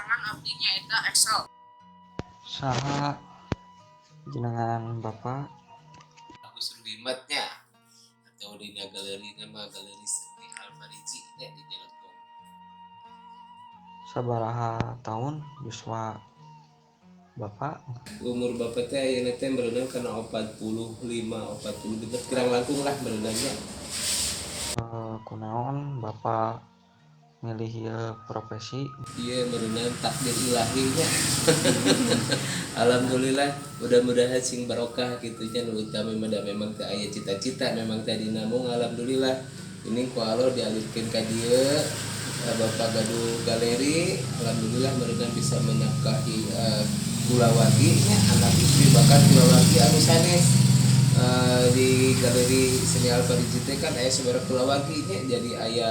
Rancangan abdi nyaeta Excel. Saha jenengan, Bapak? Agus Ruhimatnya atau dina galeri nama Galeri Seni Alfariji nya di Jelekong. Sabaraha tahun yuswa Bapak? Umur Bapak teh ayeuna teh meureunan kana 45, 46 kurang langkung lah meureunan nya. Kunaon Bapak milih ieu profesi? Iya, meureunan takdir ilahi nya. Alhamdulillah, mudah-mudahan sing barokah gitu nya. Nu utami mah da memang teu aya cita-cita memang tadi, namung alhamdulillah ini ku Allah dialirkeun ka dieu. Bapak gaduh galeri, alhamdulillah meureunan bisa menafkahi kulawargi nya, anak istri, bahkan kulawargi anu sanes. Di Galeri Seni Alfariji teh kan aya sabaraha kulawargi nya, jadi aya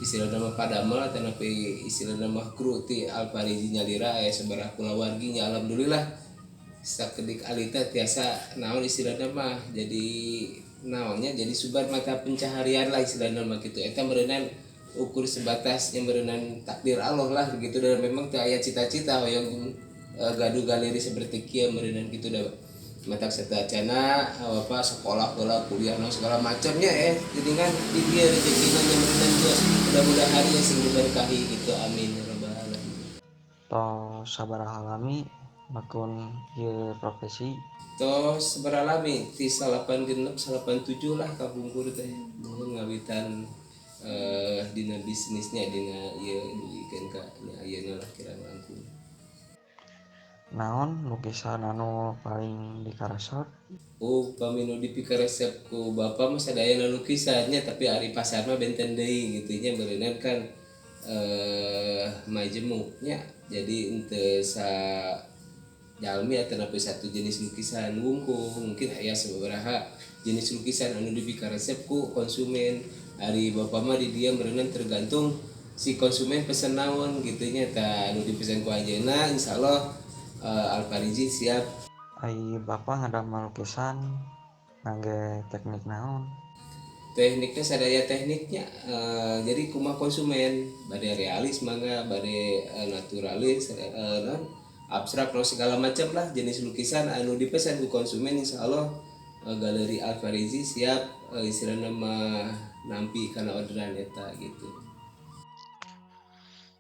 istilah nama padamel atau nepi istilah nama kru ti Alfariji nyalira, aya sabaraha kulawargi nya. Alhamdulillah sakedik alita tiasa naon istilahna mah, jadi naonnya, jadi sumber mata pencaharian lah istilahna mah gitu. Eta meureunan ukur sebatasnya meureunan takdir Allah lah gitu, dan memang teu aya cita-cita hoyong gaduh galeri seperti kieu meureunan gitu. Da matak sateuacana apa sekolah heula, kuliah naon segala macamnya, jadi kan di dieu rezekina nya meureunan geus. Mudah-mudahan ya sing diberkahi gitu, amin ya rabbal alamin. Tos sabaraha lami nekun ieu profesi? Tos sabaraha lami, ti 86, 87 lah kapungkur teh muhun ngawitan dina bisnisnya, dina ieu dugikeun ka nya ayeuna lah kirang langkung. Naon lukisan anu paling dikaresep? Oh, upami nu dipikaresep ku Bapak mah sadayana lukisannya, tapi ari pasar mah benten deui gitu nya. Meureunan kan majemuk nya, jadi henteu sa jalmi atau nepi satu jenis lukisan wungkul. Mungkin aya sababaraha jenis lukisan anu dipikaresep ku konsumen. Ari Bapak mah di dieu meureunan tergantung si konsumen pesen naon gitu nya. Tah, anu dipesan ku anjeunna insyaallah Alfariji siap. Ai Bapak ngadamel lukisan ngangge teknik naon? Tekniknya sadaya tekniknya, jadi kumaha konsumen bade realis mangga, bade naturalis, non abstrak, no segala macam lah jenis lukisan anu dipesan ku konsumen, insyaallah Galeri Alfariji siap, istilahna mah nampi kana orderan eta gitu.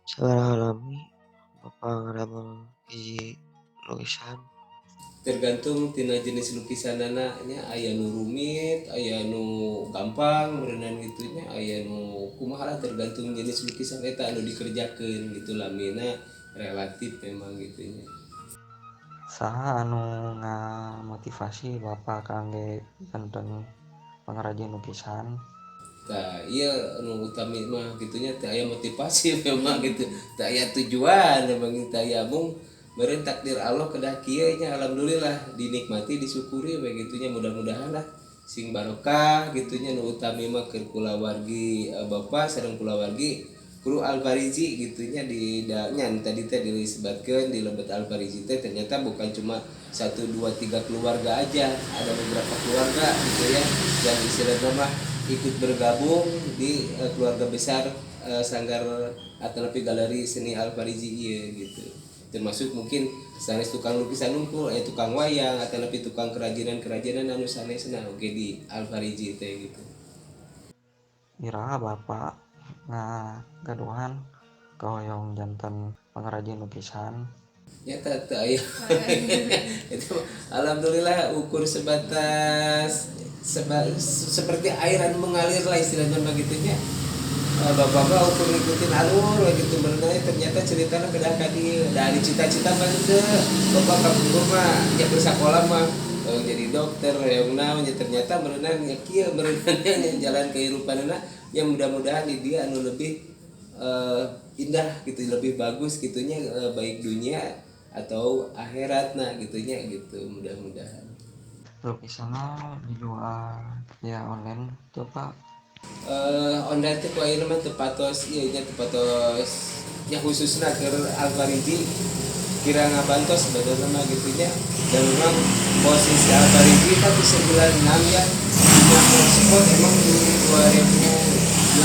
Sabaraha lami Bapak ngadamel hiji lukisan? Tergantung tina jenis lukisanana nya, aya nu rumit, aya nu gampang meureunan gitu nya, aya nu kumaha lah, tergantung jenis lukisan eta anu dikerjakeun gitu. Lamina relatif memang gitu nya. Saha anu ngamotivasi Bapak kangge janten pengrajin lukisan? Tah, iya, anu utami mah gitu nya teu aya motivasi memang gitu, teu aya tujuan memang, teu aya, mung meureun takdir Allah kedah kieu nya. Alhamdulillah dinikmati, disyukuri we gitu nya. Mudah-mudahan lah sing barokah gitu nya. Nu utami mah keur kulawargi Bapak sareng kulawargi kru Alfariji gitu nya. Di nya tadi teh disebatkeun di lebet Alfariji teh ternyata bukan cuma satu, dua, tiga keluarga aja, ada beberapa keluarga gitu ya yang istilahnya mah ikut bergabung di keluarga besar sanggar atau lebih Galeri Seni Alfariji ieu gitu. Termasuk mungkin sanes tukang lukisan wungkul, tukang wayang atau lebih tukang kerajinan-kerajinan anu sanesna oge di Alfariji teh gitu. Iraha Bapak ngagaduhan kahoyong janten pengrajin lukisan? Nyata teu aya itu, alhamdulillah ukur sebatas seperti air anu mengalir lah istilahnya begitu nya. Bapak mah ukur ngikutin alur we gitu benernya, ternyata ceritanya kedah ka dieu. Dari cita-cita mah teu, Bapak kapungkur mah nya keur sakola mah jadi dokter hoyong naon nya, ternyata meureunan nya kieu meureunan nya jalan kehirupanna yang mudah-mudahan di dia anu lebih indah gitu, lebih bagus gitunya, baik dunia atau akhirat nah gitunya gitu, mudah-mudahan. Lukisanna dijual via online tuh, Pak? Online teh ku ayeuna mah teu patos ieu nya, teu patos nya, khususna keur Alfariji kira ngabantos sebenarnya mah gitu nya. Dan memang posisi Alfariji kan di 96 ya punya blogspot, emang di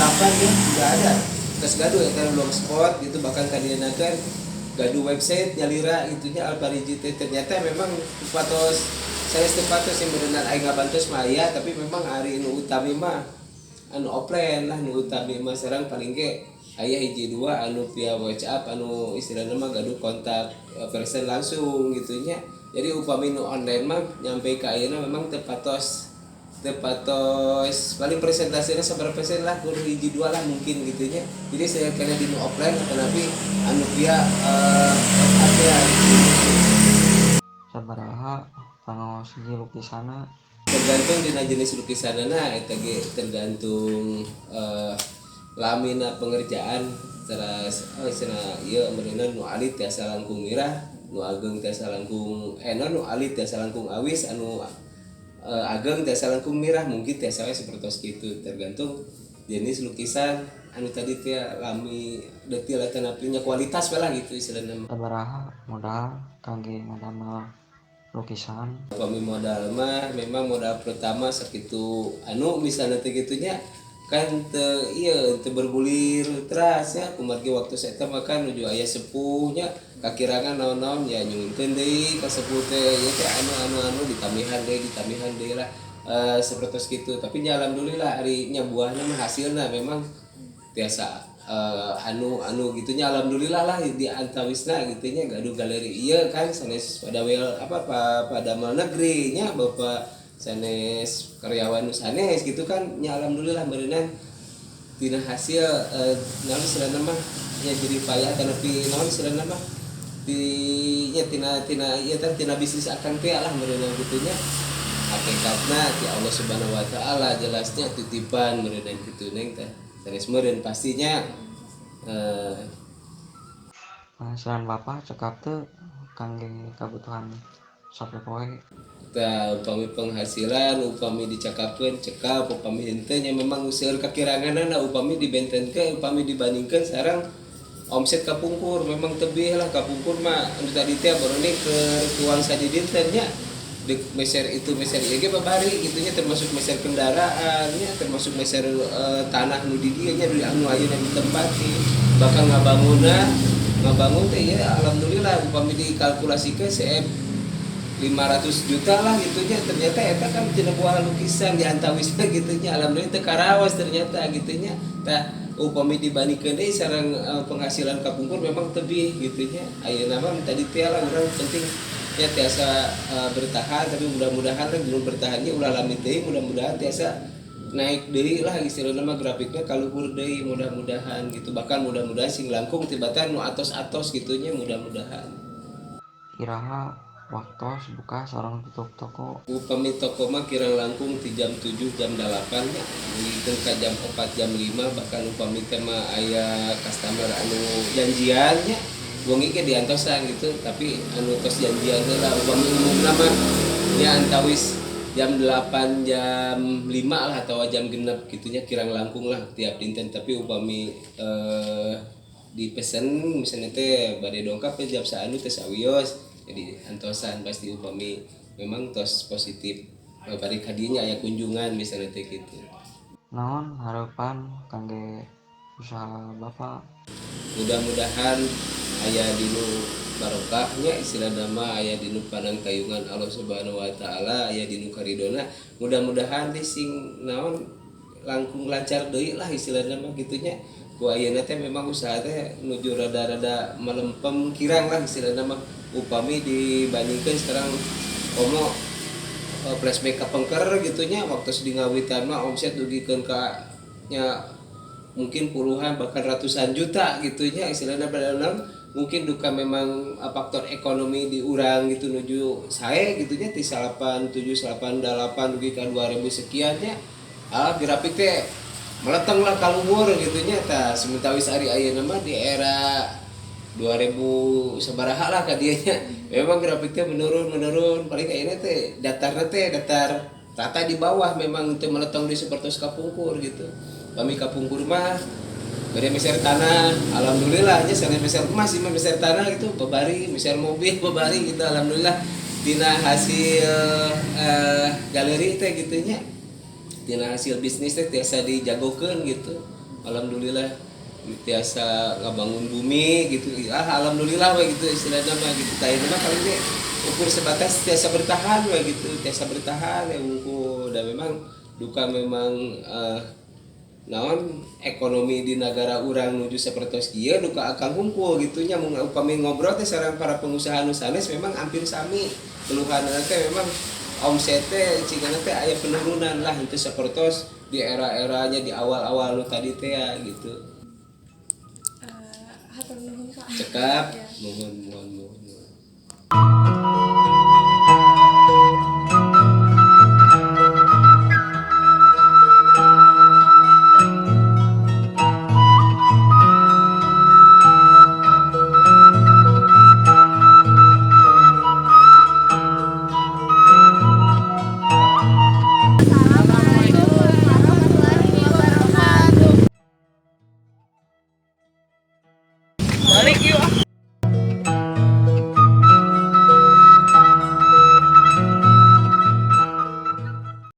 2008 ya tidak ada terus gaduh ya kan blogspot gitu, bahkan kadieu kan. Gaduh website nyalira gitu nya Alpariji teh. Ternyata memang patos saya teu patos yang berenang aing ngabantos mah aya, tapi memang ari nu utami mah anu offline lah nu utami mah. Sareng paling ge aya hiji dua anu via WhatsApp, anu istilahna mah gaduh kontak person langsung gitu nya. Jadi upami nu online mah nyampe ka ayeuna memang teu patos, teu patos, paling presentasina sabaraha persen lah, kudu hiji dua lah mungkin gitu nya. Jadi saya kena di nu offline atau nabi anu via WhatsApp ya. Sabaraha pangaos hiji lukisana? Tergantung dina jenis lukisanana eta ge, tergantung lamina pengerjaan. Terus oh cenah ieu meureunna nu alit tiasa langkung mirah, nu ageng tiasa langkung nu alit tiasa langkung awis, anu ageng tiasa langkung mirah, mungkin tiasa we sapertos kitu, tergantung jenis lukisan anu tadi teh, lami detil atanapi nya kualitas we lah gitu istilahna mah. Sabaraha modal kangge ngadamel lukisan? Upami modal mah memang modal pertama sakitu anu misalnya teh kitu nya kan, teu ieu teu bergulir teras ya, kumargi waktu eta mah kan nuju aya sepuhnya, kakirangan naon-naon ya nyuhunkeun deui ka sepuh teh ieu teh anu anu anu, ditamihan deui lah, sapertos kitu. Tapi nya alhamdulillah ari nya buahna mah hasilna memang tiasa anu anu gitu nya, alhamdulillah lah di antawisna gitu nya gaduh galeri ieu kan sanes pada wel apa pada mal negeri nya, bapak sanes karyawan nu sanes gitu kan nya. Alhamdulillah meureunan tina hasil naon istilahna mah nya jadi payah tapi naon istilahna mah di nya tina tina ieu teh tina bisnis akang teh lah meureunan gitu nya. Hakikatna ti Allah Subhanahu wa taala jelasnya, titipan meureunan kitu neng teh sanes meureun pastinya. Penghasilan bapak cekap teu kangge kabutuhan sapopoe? Tah, upami penghasilan upami dicekapkeun cekap, upami henteu nya memang seueur kakiranganna upami dibentenkeun, upami dibandingkeun sareng omset kapungkur memang tebih lah. Kapungkur mah anu tadi teh baru nih ke tuang sadidinten nya, di meser itu meser ieu ge babari gitu nya, termasuk meser kendaraan nya, termasuk meser tanah nu di dieu nya, di anu ayeuna ditempati, bahkan ngabangunna, ngabangun teh ya alhamdulillah upami dikalkulasikeun CF 500 juta lah gitu nya. Ternyata eta kan tina buah lukisan di antawisna gitu nya, alhamdulillah teu karaos ternyata gitu nya. Tah, upami dibandingkeun deui sareng penghasilan kapungkur memang tebih gitu nya. Ayeuna mah tadi teh lah urang penting ya tiasa bertahan, tapi mudah-mudahan lah belum bertahannya ulah lami teuing, mudah-mudahan tiasa naik deui lah istilahna mah, grafiknya kaluhur deui mudah-mudahan gitu, bahkan mudah-mudahan sing langkung tibatan nu atos-atos gitu nya, mudah-mudahan. Iraha waktos buka sareng tutup toko? Upami toko mah kirang langkung ti jam 7 jam 8 nya dugikeun ka jam 4 jam 5, bahkan upami teh mah aya customer anu janjian nya wengi ge diantosan gitu, tapi anu tos janjian heula. Upami umumna mah nya antawis jam 8 jam 5 lah atau jam 6 gitu nya, kirang langkung lah tiap dinten. Tapi upami dipesen misalnya teh bade dongkap jam saanu teh sawios, jadi antosan pasti upami memang tos positif bari ka dieu nya aya kunjungan misalnya teh gitu. Naon harapan kangge usaha bapak? Mudah-mudahan aya dinu barokahnya istilah nama, aya dinu panangtayungan Allah Subhanahu wa taala, aya dinu karidona. Mudah-mudahan di sing naon langkung lancar deui lah istilah nama gitu nya. Ku ayeuna teh memang usaha teh nuju rada-rada melempem kirang lah istilah nama upami dibandingkan sekarang, komo flashback ka pengker gitu nya, waktu di ngawitan mah omset dugikeun ka nya mungkin puluhan bahkan ratusan juta gitu nya istilahnya. Pada mungkin duka memang faktor ekonomi di urang gitu nuju sae gitu nya, ti 87 88 dugi ka 2000 sekian nya, ah grafik teh meleteng lah kaluhur gitu nya. Tah, sementawis ari ayeuna mah di era 2000 sabaraha lah ka dieu nya, memang grafiknya menurun menurun, paling ayeuna teh datarna teh datar rata di bawah, memang teu meletong di sapertos kapungkur gitu. Kami kapungkur mah bade meser tanah alhamdulillah nya, sanes meser emas sih mah, meser tanah gitu babari, meser mobil babari gitu, alhamdulillah tina hasil galeri teh gitu nya, tina hasil bisnis teh tiasa dijagokeun gitu, alhamdulillah. Tiasa ngabangun bumi gitu. Ah, alhamdulillah we gitu istilahnya mah gitu. Tah, mah paling ge ukur sebatas tiasa bertahan we gitu, tiasa bertahan ya wungkul. Dan memang duka memang naon, ekonomi di negara urang nuju sapertos kieu, duka akang hungkul gitu nya. Mun upami ngobrol teh sareng para pengusaha nu sanes, memang hampir sami keluhan teh, memang omset teh cigana teh aya penurunan lah itu sapertos di era-eranya di awal-awal nu tadi teh ya gitu. Hatur nuhun, Pak. Cekap. Ya. Mohon, mohon.